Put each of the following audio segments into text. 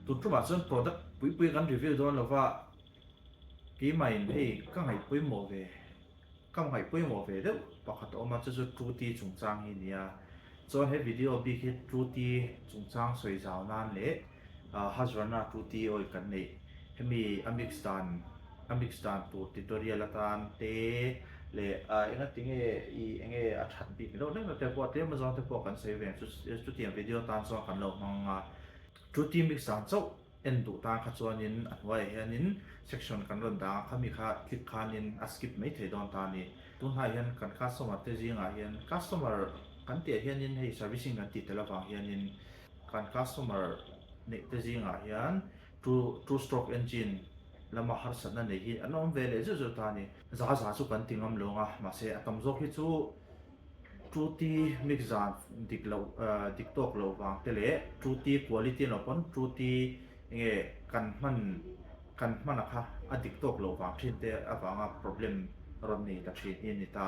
Tun tumah chuan product pui pui kan review dawn lo va, keimahin hei ka ngaih pawimawh ve, ka ngaih pawimawh ve deuh pakhat a awm a, chu chu Truty chungchang hi a ni a. Chuan he video bik hi Truty chungchang sawi zau nan leh Husqvarna Truty oil kan neih hemi a mix dan a mix dan tur tutorial atan te leh enga tinge i enge a that bik ni deuh hlek na te pawh tlem azawng te pawh kan sawi ve ang chu chutiang video atan chuan kan lo hmang a. Truty mix dan chauh en duh tan kha chuanin a hnuaiah hianin section kan rawn dang a, khami kha click khanin a skip mai thei dawn ta a ni. Tunhnaih hian kan customer te zingah hian customer kan tihah hianin hei servicing kan tih tel avang hianin kan customer neih te zingah hian two two stroke engine lama harsatna nei hi an awm ve leh zeuh zeuh ta a ni. Za za chu kan ti ngam lo ang a, mahse a tam zawk hi chu Truty mix zan dik loh dik tawk loh vang te leh Truty quality loh pawn Truty enge kan hman kan hman a kha a dik tawk loh vang thin te avanga problem rawn nei ta thin hi a ni ta.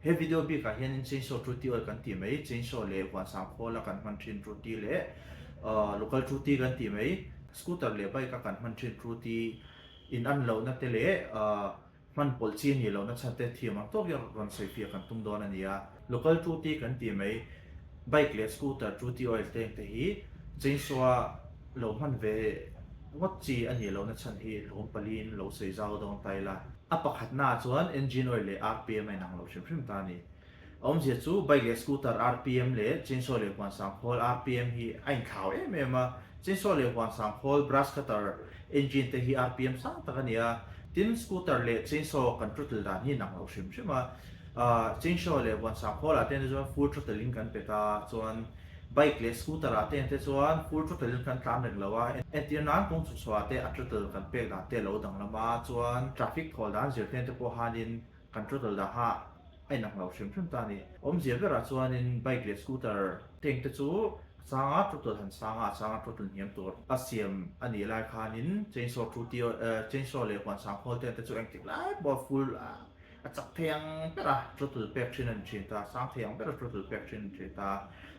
He video bikah hianin chainsaw Truty oil kan tih mai, chainsaw leh huansang khawla kan hman thin Truty leh local Truty kan tih mai, scooter leh bike a kan hman thin Truty in an lohna te leh Hman pawlh chi a nih lohna chhan te thiam ang tawk hian rawn sawi fiah kan tum dawn a ni a. Local Truty kan tih mai, bike leh scooter Truty oil tank te hi chainsaw a lo hman ve ngawt chi a nih lohna chhan hi hlawm paliin lo sawi zau dawn ta ila. A pakhatna ah chuan engine oil leh RPM a inang lo hrim hrim ta a ni. A awmzia chu bike leh scooter rpm leh chainsaw leh huan sangkhawl rpm hi a inthlau em em a, chainsaw leh huan sangkhawl brush cutter engine te hi rpm sang tak a ni a, tin scooter leh chainsaw kan throttle dan hi inang lo hrim hrim a, chainsaw leh huan sangkhawl ah te chuan full throttle in kan pet a, chuan bike leh scooter ah te te chuan full throttle in kan tlan reng lo a, entir nan kawng chhukchhuah ah te a throttle kan pek dan te a lo danglam a, chuan traffic thawl dan zir te te pawh hanin Kan throttle daha a inang lo hrim hrim ta a ni. Awmzia berah chuanin bike leh scooter tank te chu a changa throttle han sang a, a changa throttle hniam tur a siam a nih lai khanin chainsaw thruti chainsaw leh huan sang khawl te chu engtik lai pawh full a chak thei ang bera throttle pek thin a ni thin ta, sang thei ang bera throttle pek thin a ni thin ta.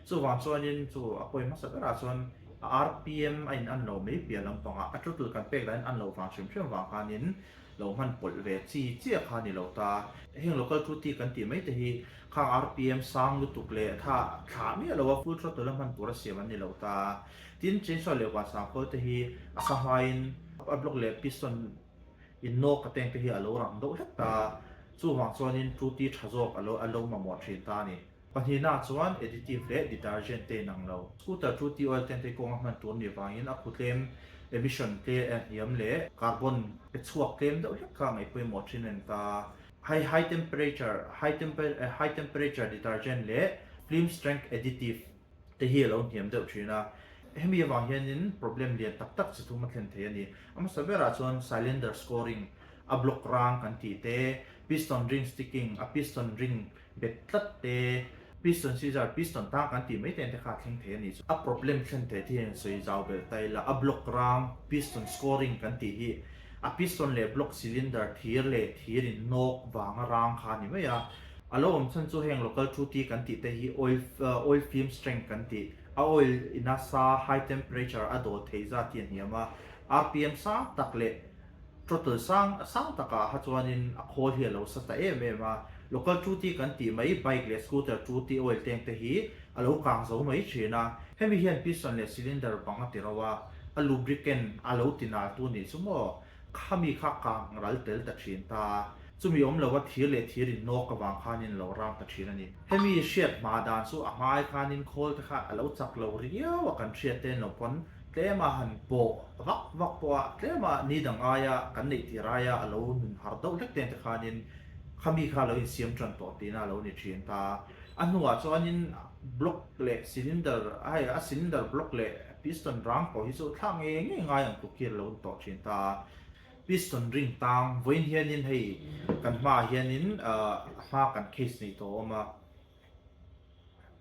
Chuvang chuanin chu a pawi hmasa berah chuan a rpm a in an lo mai piah lampangah a throttle kan pek dahin an lo vang hrim hrim vang khanin Lo hman pawlh ve chi chiah kha ni lo ta. Heng local truty kan tih mai te hi khang rpm sang lutuk leh tha thlah miah lo a full throttle a hman tur a siam an ni lo ta. Tin, chainsaw leh huan sangkhawl te hi a sa hmain a block leh piston in nawk a tank te hi a lo rang deuh hlek ta. Chuvang chuanin truty tha zawk a lo a lo mamawh thin ta a ni. Pahnihna chuan additive leh detergent te inang lo. Scooter chu tea oil ten te kawnga hman tur nih vangin a khu tlem, emission tle a hniam leh carbon pe chhuak tlem deuh hlek kha ngaih pawimawh thin a ni ta. High high temperature high high temperature detergent leh film strength additive te hi a lo hniam deuh thin a. Hemi avang hianin problem lian tak tak chi thum a thlen thei a ni. A hmasa berah chuan cylinder scoring, a block rang kan tih te, piston ring sticking, a piston ring Bet tlat te, piston scissor, piston tang kan tih mai te te kha a thleng thei a nih chu. A problem thlen thei te hian sawi zau belh ta ila, a block rang, piston scoring kan tih hi a piston leh block cylinder thir leh thir in nawk vanga rang kha a ni mai a. A lo awm chhan chu heng local truty kan tih te hi oil oil film strength kan tih, a oil ina sa high temperature a dawl theih zat hi a hniam a, rpm sang tak leh Throttle sang sang takah kha chuanin a khawl hi a lo sa ta em em a, local truty kan tih mai bike leh scooter truty oil tank te hi a lo kang zo mai thin a, hemi hian piston leh cylinder bang a ti ro a, a lubricant a lo ti nal tu nih chu maw, khami kha kang ral tel ta thin ta, chumi awm lova thir leh thir in nawk avang khanin a lo ram ta thin a ni. Hemi hriat hma dan chu a hmai khanin khawl te kha a lo chak lo riau a kan hriat te lo pawn Tlema han pawh vak vak pawh a, tlema ni dang aia kan neih tir aia a lo nun har deuh hlek ten te khanin khami kha a lo insiam tan tawh tihna a lo ni thin ta. A hnuah chuanin block leh cylinder, hei a cylinder block leh piston rang pawh hi chu thlak ngei ngei ngai ang tluk hi a lo ni tawh thin ta. Piston ring tang vawiin hianin hei kan hmaah hianin a hma kan case nei tawh a awm a.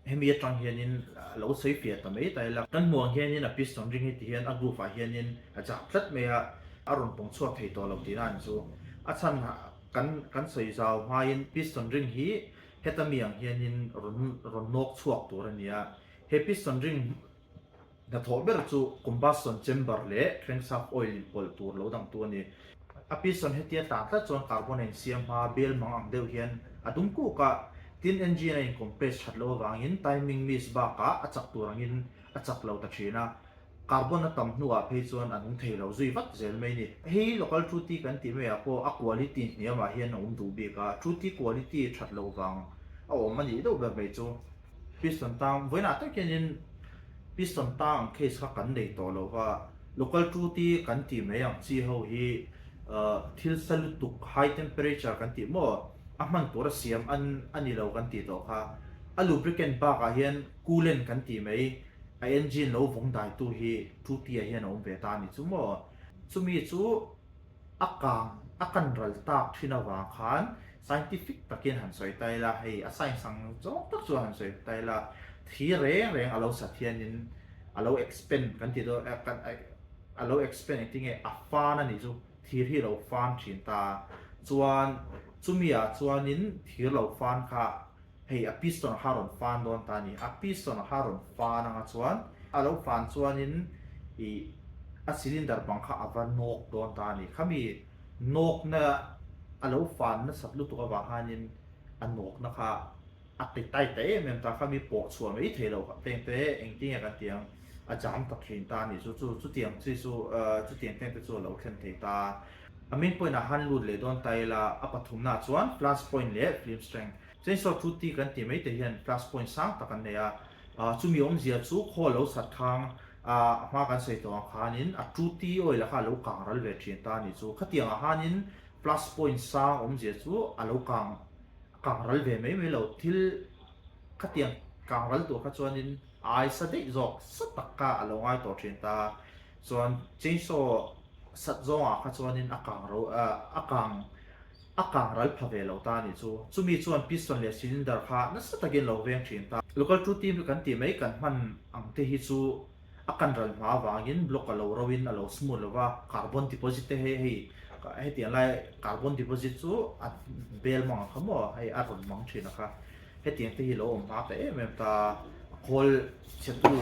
Hemi atang hianin lo sawi fiah ta mai ta ila. Kan hmuh ang hianin a piston ring hi ti hian a groove ah hianin a chak tlat mai a, a rawn pawng chhuak thei tawh lo tihna an chu. A chhan kan kan sawi zau hmain piston ring hi heta mi ang hianin rawn rawn nawk chhuak tur a ni a. He piston ring. Hnathawh ber chu combustion chamber leh crankshaft oil inpawlh tur lo dangtu a ni. A piston hetia tlan tlat chuan carbon a insiam hma bel mang ang deuh hian a dum kuk a, tin engine a incompress that loh avangin timing miss bakah a chak tur angin a chak lo ta thin a, carbon a tam hnuah phei chuan a nung thei lo zui vat zel mai ni. Hei local truty kan tih maiah pawh a quality hniamah hian a awm duh bik a, truty quality that loh vang a awm a nih deuh ber mai chu. Piston tang vawiinah tak hianin piston tang ang case kha kan nei tawh lo va, local truty kan tih mai ang chi ho hi thil sa lutuk high temperature kan tih maw a hman tur a siam an a ni lo kan tih tawh kha. A lubricant bakah hian coolant kan tih mai a engine lo vawng daitu hi truty ah hian a awm ve ta a ni chu maw. Chumi chu a kang a kan ral tak thin avang khan scientific takin han sawi ta ila, hei a science ang zawng tak chu han sawi ta ila, thi reng reng a lo sat hianin a lo expand kan tih dawn a lo expand engtin nge a fan a nih chu, thir hi a lo fan thin ta chuan chumi ah chuanin thir lo fan kha Hei a piston kha rawn fan dawn ta a ni. A piston kha rawn fan anga chuan a lo fan chuanin ih a cylinder bang kha a va nawk dawn ta a ni. Khami nawkna a lo fan nasat lutuk avang khanin a nawkna kha a ti tai ta em em ta. Khami pawh chhuah mai thei lo teng te engtin nge kan tih ang a jam ta thin ta a ni. Chu chu chutiang chi chu chutiang teng te chu a lo thlen thei ta. A main point ah han lut leh dawn ta ila a pathumna chuan flash point leh film strength. Chainsaw Truty kan tih mai te hian flash point sang tak an nei a, chumi awmzia chu khaw lo sat khang a hma kan sawi tawh ang khanin a Truty oil a kha a lo kang ral ve thin ta a nih chu. Khatiang ah hanin flash point sang awmzia chu a lo kang kang ral ve mai mai lo. Thil khatiang kang ral tur kha chuanin a aisa daih zawk sa tak kha a lo ngai tawh thin ta. Chuan chainsaw sat zawngah kha chuanin a kang ro a kang a kang ral pha ve lo ta a nih chu. Chumi chuan piston leh cylinder kha nasa takin lo veng thin ta. Local two team kan tih mai kan hman ang te hi chu a kan ral hma avangin block a lo ro in a lo smooth lo va, carbon deposit te hei hei hetiang lai carbon deposit chu a bel mang ang kha maw hei a rawn mang thin a kha hetiang te hi lo awm hma ta em em ta a khawl chhe tu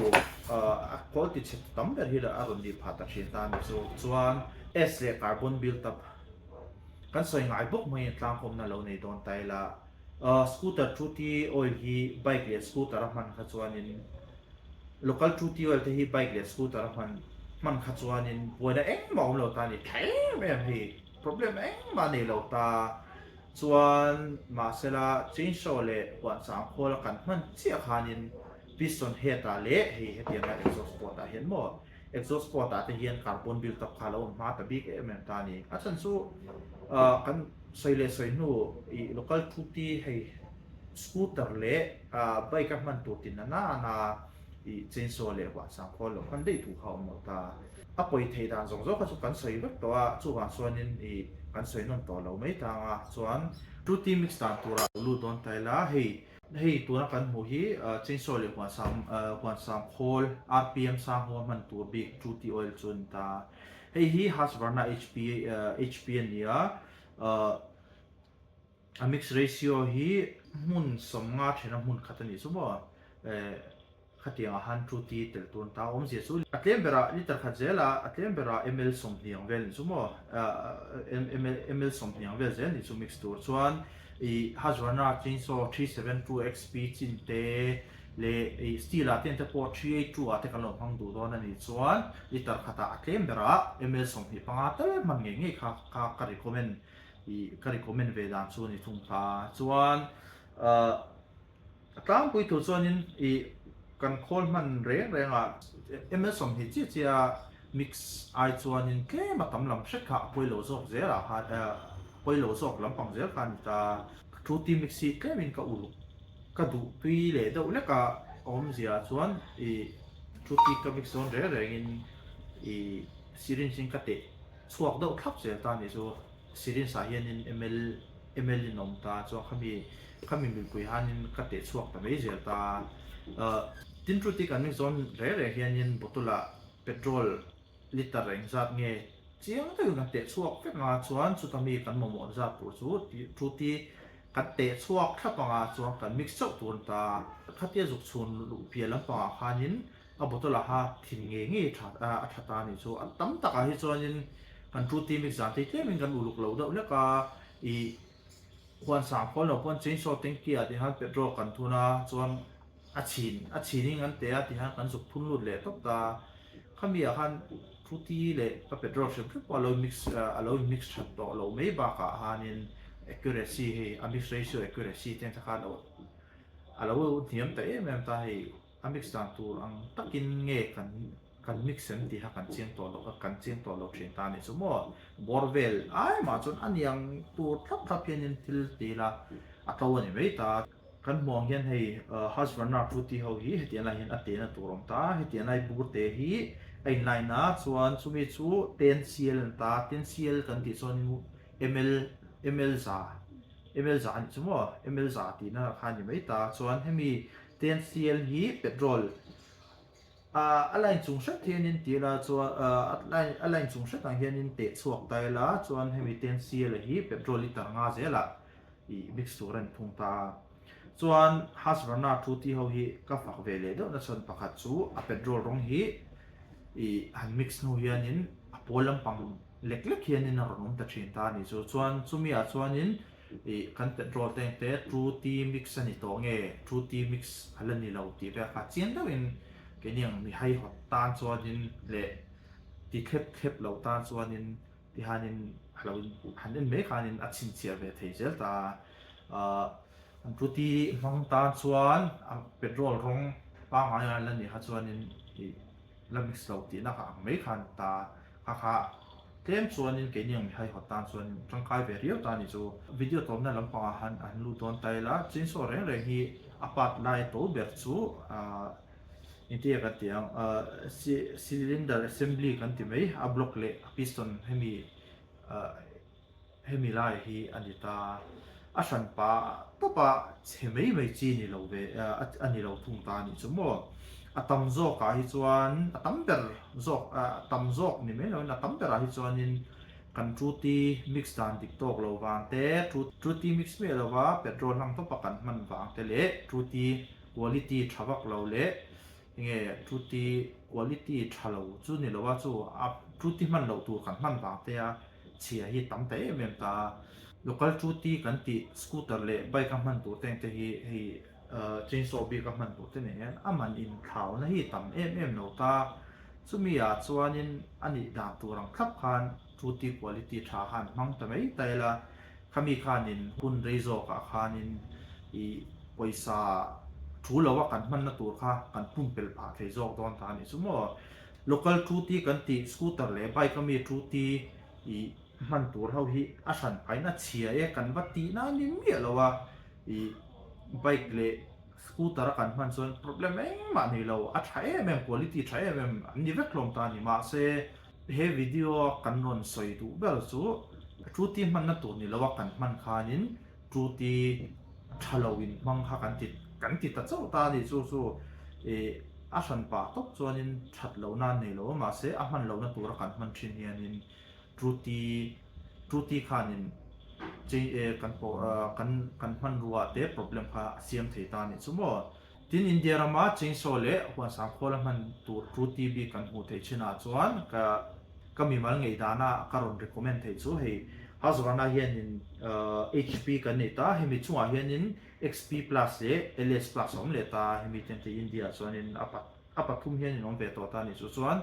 a khawl ti chhe tu tam ber hi a rawn nih phah ta thin ta a ni chu. Chuan S leh carbon build up Kan sawi ngai bawk hmangin tlangkawmna lo nei dawn ta ila, scooter truty oil hi bike leh scooter a hman kha chuanin local truty oil te hi bike leh scooter a hman hman kha chuanin buaina engmah awm lo ta a ni tha em em hei problem engmah a nei lo ta chuan mahsela chainsaw leh huanchang khawl a kan hman chiah khanin piston head ah leh hei hetianga exhaust port ah hian maw Exhaust port ah te hian carbon build up kha a lo awm hma ta bik em em ta a ni. A chhan chu kan sawi leh sawi hnu ih local thuti hei scooter leh bike a hman tur tin nana nana ih chainsaw leh huahchang khawl lo hman daih tur kha a awm lo ta. A pawi theih dan zawng zawng kha chu kan sawi vek tawh a, chuvang chuanin ih kan sawi nawn tawh lo mai tang a chuan thuti mix dan turah lo lut dawn ta ila hei Hei tuna kan hmuh hi chainsaw leh huansam huansam khawl rpm sang ho a hman tur bik Truty oil chu a ni ta. Hei hi Husqvarna HP HP a ni a, a mix ratio hi hmun 50 thena hmun khat a nih chu maw. Khatiang ah han Truty tel tur an ta awmzia chu a tlem berah liter khat zel a, a tlem berah ml 20 ang vel ni chu maw ml 20 ang vel zel ni chu mix tur chuan ih Husqvarna chainsaw 372 XP chin te leh ih steel ah ten te pawh 382 ah te kan lo hmang duh dawn a nih chuan liter khatah a tlem berah ml 25 tal hman ngei ngei kha kha ka recommend ih ka recommend ve dan chu a ni thung ta chuan ah. A tlangpui tur chuanin ih kan khawl hman reng reng ah ml 20 chiah chiah a mix ai chuanin tlem a tam lam hret kha a pawi lo zawk zel ah khan a pawi lo zawk lampang zel kha a ni ta. Truty mix hi tlemin ka uluk ka duh tui leh deuh lek a awmzia ah chuan ih truty ka mix dawn reng rengin ih syringe in ka teh chhuak deuh thlap zel ta a nih chu syringe ah hianin ml ml in awm ta chuan khami khami mipui hanin ka teh chhuak ta mai zel ta. Tin truty kan mix zawn reng reng hianin bottle ah petrol liter engzat nge chiang deuhin kan teh chhuak vek anga chuan chuta mi kan mamawh zat tur chu truty kan teh chhuak thlap anga chuan kan mix chauh tur a ni ta. Khatia zuk chhun luh piah lampangah khanin. A bottle ah kha thin ngei ngei tha a tha ta a nih chu. A tam takah hi chuanin kan Truty mix dan te hi tlemin kan uluk lo deuh hlek a, ih huan sang khawl lo pawn chainsaw tanky ah tihan petrol kan thun a, chuan a chhin a chhinin an teh a tihan kan zuk phun lut leh tawp ta. Khami ah khan Truty leh ka petrol hrim hrim pawh a lo mix a lo in mix that tawh loh mai bakah khanin accuracy hei a mix ratio accuracy te khan a lo hniam ta em em ta hei. A mix dan tur ang takin nge kan kan mix em tih kha kan chiang tawh loh kan chiang tawh lo thin ta a nih chu maw. Bawr vel ai mah chuan a niang tur thlap thlap hianin thil ti ila a to a ni mai ta. Kan hmuh ang hian hei Husqvarna Fruity ho hi hetiang lai hian a tehna tur a awm ta. Hetiang lai bur te hi a in line a chuan chumi chu ten cl an ta ten cl kan tih chuan ml ml za ml za a nih chu maw ml za tihna kha a ni mai ta. Chuan hemi TNCL hi petrol a line chung hret hianin ti ila chuan a line chung hret ang hianin teh chhuak ta ila chuan hemi TNCL hi petrol liter nga zelah ih mix tur a ni thung ta a. Chuan Husqvarna thu ti ho hi ka fak ve leh deuh na chhan pakhat chu a petrol rawng hi ih han mix hnu hianin a pawl lampang lek lek hianin a rawn awm ta thin ta a ni chu. Chuan chumi ah chuanin Ih, kan petrol tank te True Tea Mix a ni tawh nge True Tea Mix a la ni lo tih vel kha chiang deuhin keini ang mi haihawt tan chuanin leh ti thlep thlep lo tan chuanin tihanin a lo han en mai khanin a chhinchhiah ve thei zel ta a. Ahh, an True Tea hmang tan chuan a petrol rawng pangngai a la nih kha chuanin ih la mix lo tihna kha ang mai khan ta Kha kha tlem chuanin keini ang mihaihawt tan chuan tangkai ve riau ta a ni chu. Video tawpna lampangah han an lut dawn ta ila, chainsaw reng reng hi a part lai to ber chu ahh engtin nge kan tih ang ahh cylinder assembly kan ti mai, a block leh a piston hemi ahh Hemi lai hi a ni ta. A hran pa tawp a chhe mai mai chi ni lo ve a ni lo thung ta a nih chu maw. A tam zawkah hi chuan a tam ber zawk a tam zawk ni mai loin a tam berah hi chuanin kan Truty mix dan dik tawk lo vang te, Truty mix miah lova petrol hlang tawpa kan hman vang te leh Truty quality tha vak lo leh Enge Truty quality tha lo chu ni lo a, chu a Truty hman loh tur kan hman vang te a chhia hi tam ta em em ta a. Local Truty kan tih scooter leh bike a hman tur te ang te hi hei chainsaw bik a hman tur te nen hian a man inthlauna hi tam em em lo ta. Chumi ah chuanin a nih dan tur ang thlap khan Truty quality tha khan hmang ta mai ta ila. Khami khanin hun rei zawkah khanin ih pawisa thu lova kan hmanna tur kha kan pumpelh phah thei zawk dawn ta a nih chu maw. Local Truty kan tih scooter leh bike ami Truty ih hman tur ho hi a hran phahin a chhia e kan va tih nan ni miah lo a, ih bike leh scooter a kan hman chuan problem engmah nei lo, a tha em em quality tha em em an ni vek hlawm ta a ni mahse, He video a kan rawn sawi duh ber chu Truty hmanna tur ni lo a kan hman khanin Truty tha lo in hmang kha kan ti kan ti ta chauh ta a ni chu chu ih a hran pah tawp chuanin that lohna an nei lo a mahse a hman lohna tura kan hman thin hianin Truty Truty khanin chei kan pawh kan kan hmanrua te problem kha a siam thei ta a nih chu maw. Tin, India rama chainsaw leh huansang khawla hman tur True TB kan hmuh theih chinah chuan ka ka mimal ngeihdana ka rawn recommend theih chu hei Husqvarna hianin HP kan nei ta, hemi chungah hianin XP plus leh LS plus a awm leh ta, hemi ten te India ah chuanin a a pathum hianin awm ve tawh ta a nih chu. Chuan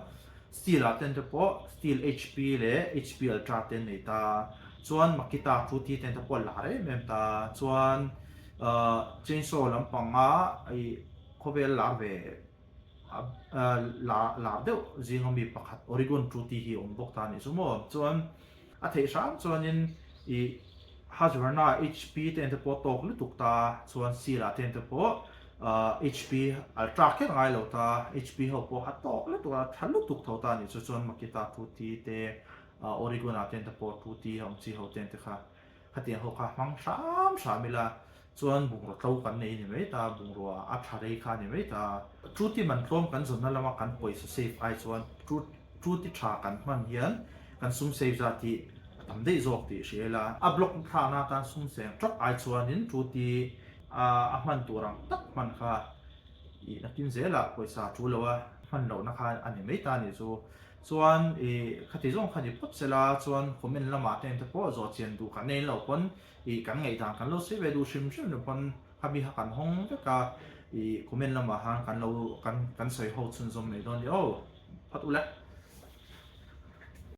Stihl ah ten te pawh Stihl HP leh HP Ultra te an nei ta, chuan Makita True T ten te pawh a lar em em ta, chuan Chainsaw lampanga ih khawvel lar ve lar deuh zinga mi pakhat Oregon Truty hi a awm bawk ta a nih chu maw. Chuan a theih hram chuanin ih Husqvarna HP te en te pawh tawk lutuk ta chuan Sila te en te pawh HP Ultra kher ngai lo ta HP ho pawh a tawk lutuk a tha lutuk tho ta a nih chu chuan Makita Truty te Oregon ah te en te pawh Truty a awm chi ho te en te kha Khatiang ho kha hmang hram hram ila chuan bungraw tlo kan nei a ni mai ta, bungrua a tha rei kha a ni mai ta. Truty man tlawm kan zawnna lama kan pawisa save ai chuan truty tha kan hman hian kan sum save zat hi a tam daih zawk tih hria ila. A block thlakna atan sum seng tawk ai chuanin truty a hman tur ang tak hman kha ih nakin zelah pawisa thu lo a. hman lohna kha a ni mai ta a nih chu. Chuan ih khati zawng kha ni phawt sela chuan comment lamah te engte pawh zawh chian duh kan nei lo pawn ih kan ngaihdan kan lo sawi ve duh hrim hrim lo pawn khami kha kan hawng vek a ih comment lamah khan kan lo kan kan sawi ho chhunzawm mai dawn a ni aw phawt ule.